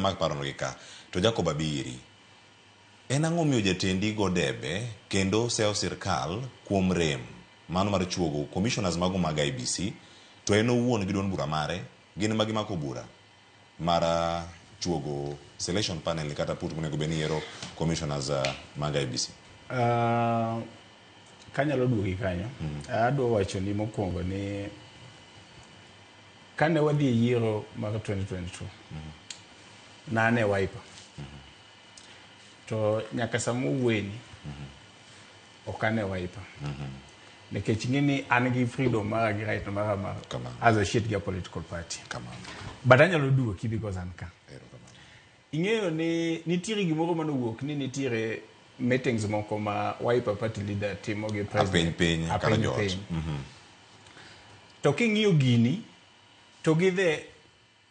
Mak parono gi ka. To Jacob Abiri, en ang'o miyo jatendi go debe kendo seyo sirkal kuom rem mano mar chuogo commissioners mago mag IEBC to en owuon gi duond bura mare gin ema gimako bura mar chuogo selection panel ni kata put monego bed ni yiero commissioners mag IEBC? Kanyalo duogi kanyo, adwa wacho ni mokwongo ni kane wadhi e yiero mar 2022, nane e Wiper. To nyaka sama owuoyeni, ok an e Wiper. Nikech ing'e ni an gi freedom mara gi right mara mar Kamano. associate gi a political party. Kamano. But anyalo duoki because an ka. Erokamano. Ing'eyo ni nitiere gimoro manowuok ni nitiere meetings moko ma Wiper party leader timo gi president. Apiny piny kata Apiny joot. piny. To king'iyo gini to gi the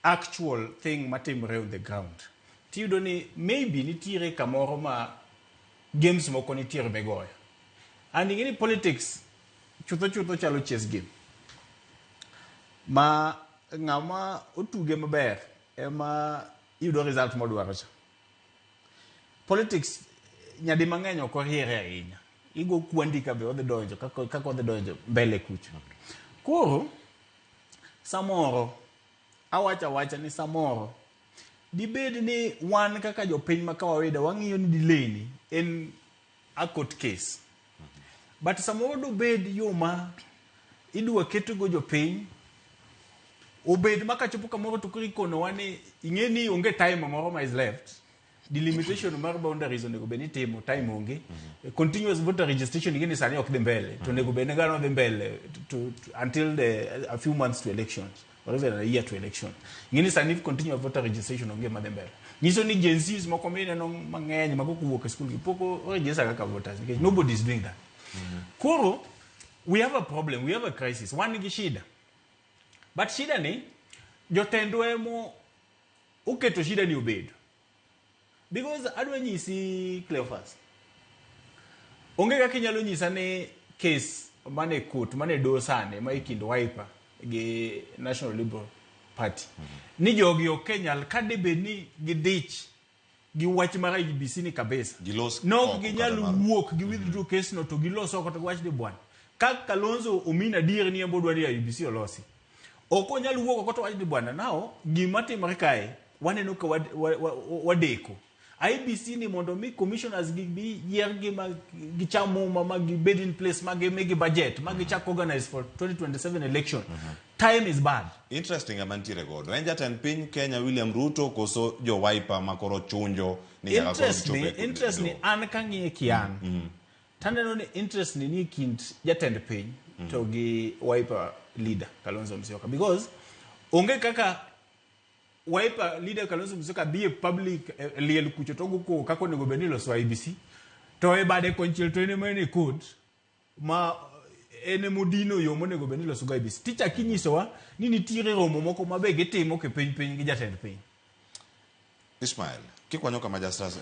actual thing matimore on the ground, tiyudo ni maybe nitiere kamoro ma games moko nitiere migoyo. And ing'e ni politics chutho chutho chalo chess game. Ma ng'ama otuge maber ema yudo result modwaro cha. Politics nyadi mang'eny ok oriere ahinya. Igo kwandi ka be odhi donjo kaka odhi donjo mbele kucho. Koro samoro awacho awacha ni samoro dibed ni wan kaka jopiny ma kawaida wang'iyo ni delay ni en a court case. But samoro dobed yo ma idwa ketgo jopiny obed ma kachopo kamoro to koro ikonowa ni ing'e ni onge time moro ma is left. Delimitation mar boundaries onego bed ni itimo time onge. Continuous voter registration ing'e ni sani ok dhi mbele. To onego bed ni gano dhi mbele to until the a few months to elections or even a year to election. Ing'e ni sani continuous voter registration onge madhi mbele. Nyiso ni Gen Zs moko mineno mang'eny ma kok owuok e school gi pok o register kaka voters nikech nobody is doing that. Koro we have a problem, we have a crisis. Wan gi shida. But shida ni jotendwa emo oketo shida ni obedo. Because adwa nyisi Cleophas. Onge kaka inyalo nyisa ni case mane court mane doho sani ma e kind Wiper gi National Liberal Party. Ni jogi ok nyal ka debed ni gidich gi wach mar IEBC ni kabisa. Gilos Ne ok oko ginyal kata mar- wuok gi withdraw case no to gilos oko to giwach ni bwana. Ka Kalonzo omin adier ni en bo dwaro ni IEBC olosi. Ok onyal wuok oko to wach ni bwana now gima timore kae waneno ka wadeko. IEBC ni mondo mi commissioners gi bi yier gi ma gicham muma ma gibed in place ma gimigi budget ma gichak organize for 2027 election. Time is bad. Interesting ema nitiere godo. En jatend piny Kenya William Ruto koso jo Wiper ma koro chunjo ni nyaka koro Interest ni, gichop e interest ni doho. an kang'iye kian. Taneno ni interest ni ni kind jatend piny to gi Wiper leader Kalonzo Musyoka because onge kaka Wiper leader Kalonzo Musyoka dhi e public e liel kucho to go kaka onego bed ni iloso IEBC to e bade konchiel to en ema en e court ma en emodino yo monego bed ni iloso go IEBC. Tichak inyisowa ni nitiere romo moko ma be gitimo ke piny piny gi jatend piny. Ismail, kikwanyo kama Justus